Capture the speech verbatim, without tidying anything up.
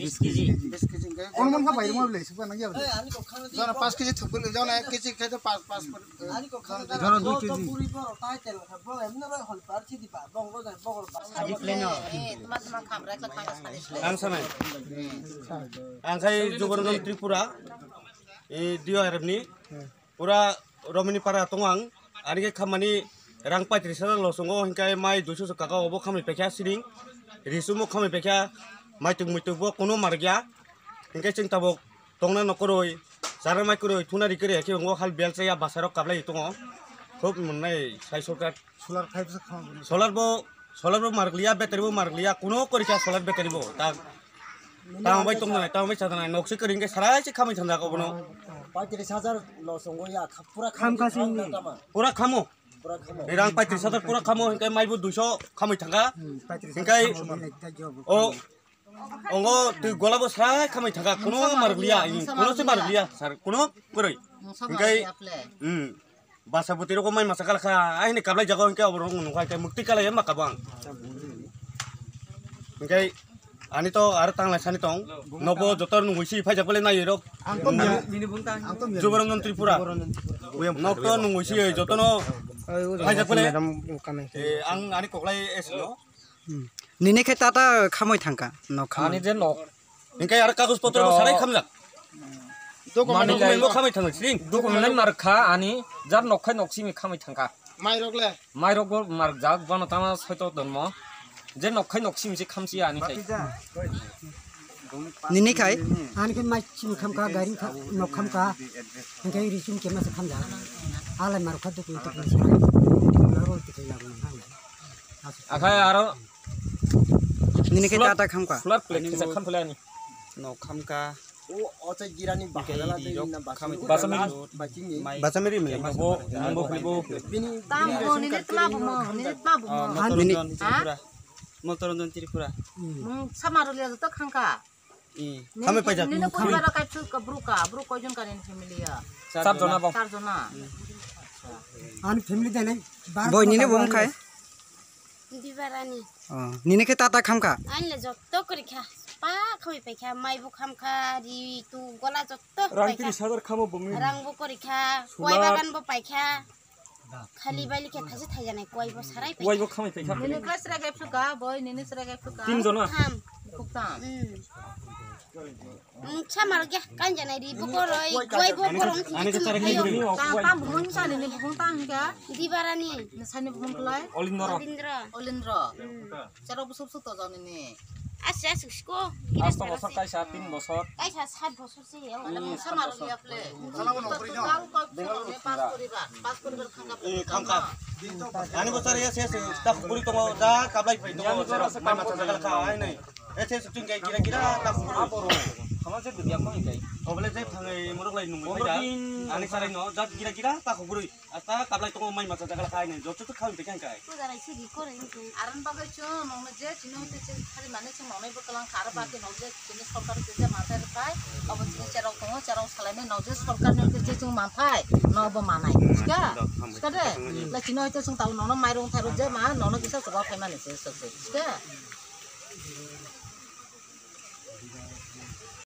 Bis kg. Bis kg hwnkhe. Kono man kha bai rwma bwlai, supa nang ya bwlai. Jora paanch kg thwk bwlai, jora ek kg khai to paanch, paanch. Jora dui kg. Adi pleno. Ang sanai. Ang khai Juborondon Tripura, e, D O R F ni. Pura romini para tongo ang, ani khe khamani rang paitris hajar loss wngo, hinkhe mai duiso se kaka obo khamwi paikha siring, risumo khamwi paikha, maituk muituk bo kuno margya, hinkhe chwng tabuk tongna nokorwi, chara mai kwrwi, thuna ri kwrwi, haikhe wngo hal bel chaya bwsarok kablai tongo, khub mwnai sai sorkar. Solar khai bwsa kha. Solar bo, solar bo margliya, battery bo margliya, kuno korikha solar battery bo. Ta, tamo bai tongna nai, tamo bai chadana nai, nok se kwrwi hinkhe sarai se khamwi thangjak obono. Paitris hajar loss wngo ya, kha-, pura khamkha sini. Pura khamo. Pura khamo. Ni rang paitris hajar pura khamo, hinkhe mai bo duiso khamwi thangkha. Hmm, paitris hajar hinkhe khamo, o, ongo twi gola bo sarai khamwi thangkha, kuno margliya, kuno se margliya, sir, kuno kwrwi. Hinkhe, hmm. Basa bwtwi rok mai masa kala kha, ai hwnwi kablai jago hinkhe oborok nukha hinkhe muktwi kala ya ma kabo ang. Hinkhe ani to aro tanglai sani tong, nobo joto nungwi si phaijak bole nai rok. Ang to miya. Juborondon Tripura. Nok to nungwi si jotono phaijak bole. Eh, ang ani koklai esno. Hmm. Nini khe tata khamwi thangkha, nok khamwi. Ani je nok. Hinkhe aro kagoj potro bo sarai khamjak. Document bo khamwi thangkha, sring. Document lai markha ani, jar nok khai nok simi khamwi thangkha. Mai rok le? Mai rok bo markjak, bono tama soito donmo. Je nok khai nok simi se khamsi ani khai. Nini khai? Ani khe mai simi khamkha, gari kha, nok khamkha. Hinkhe risum kema se khamjak. Alai markha document to khamsi. Aro tikhe lagu nang. Akhai aro nini khe solar, tata khamkha? Solar plate kisa khamphilani. No khamkha. O ocha girani bahai la tei na basa khamwi. Basa miri. Basa miri mili. Bo, bo, bo. Bini tam bo nini tma bo mo, nini tma bo mo. Motoranjan Tripura. Motoranjan Tripura. Mung samaro le to khangkha. Khamwi paijak. Nini poribar kai chu ka bru ka, bru koijon ka nini family ya? Char jona bo. Char jona. Ani family dai nai. Boi nini bo mung khai? Dibarani. Oh, nini khe tata khamkha? Ani le jotto kwrwi kha. Pa khamwi paikha, mai bo khamkha, ri tu gola jotto. Rang paikha. Tiris hajar khamo bongni. Rang bo kwrwi kha, solar. Koi bagan bo paikha. Khali baili khe thaisa thaijanai koi bo sarai paikha. Koi bo khamwi paikha. Nini khe srega phuka, boi nini srega phuka. Tin jona. Kham. Khuktam. Hmm. Mungsa marok ya, kan janai ri buko roi, koi bo korong. Ani khe tare khe. Tang, tang bumung sa nini bumung tang hingga. Dibarani. Sani bumung kulai. Olindro. Olindro. Olindro. Hmm. Charo busuk busuk to jani ni. Asi asi siko. Pas to bosor kaisa, tin bosor. Kaisa sat bosor se ya. Mungsa marok ya ple. Pas koriba, pas koriba khangka. Eh, khangka. Ani bosor ya se se ta khuri tongo, da kablai phai tongo. Mai masa jagal kha ai nai. Ese sukching kai gira gira ta khuru. Aboro. Khama se dubya khoi kai. Obole je thangai morok lai nungwi phai da. Ani sarai no jat gira gira ta khuru. Asta kablai tongo mai masa jagal khai nai. Jotto to khawi te kai kai. Ko jarai se gi kore ni. Aran bagai chu nong je chino te che khari mane chu nong nai bakalang khara ba ke nong je chini sorkar te je matai pai. Abo chini cherok tongo cherok salai nai nong je sorkar ni te je chung manthai. No bo manai. Ska? Ska de? La chino te chung tau nong no mairong thairu je ma nong no kisa chwa phai mane se se. Ska?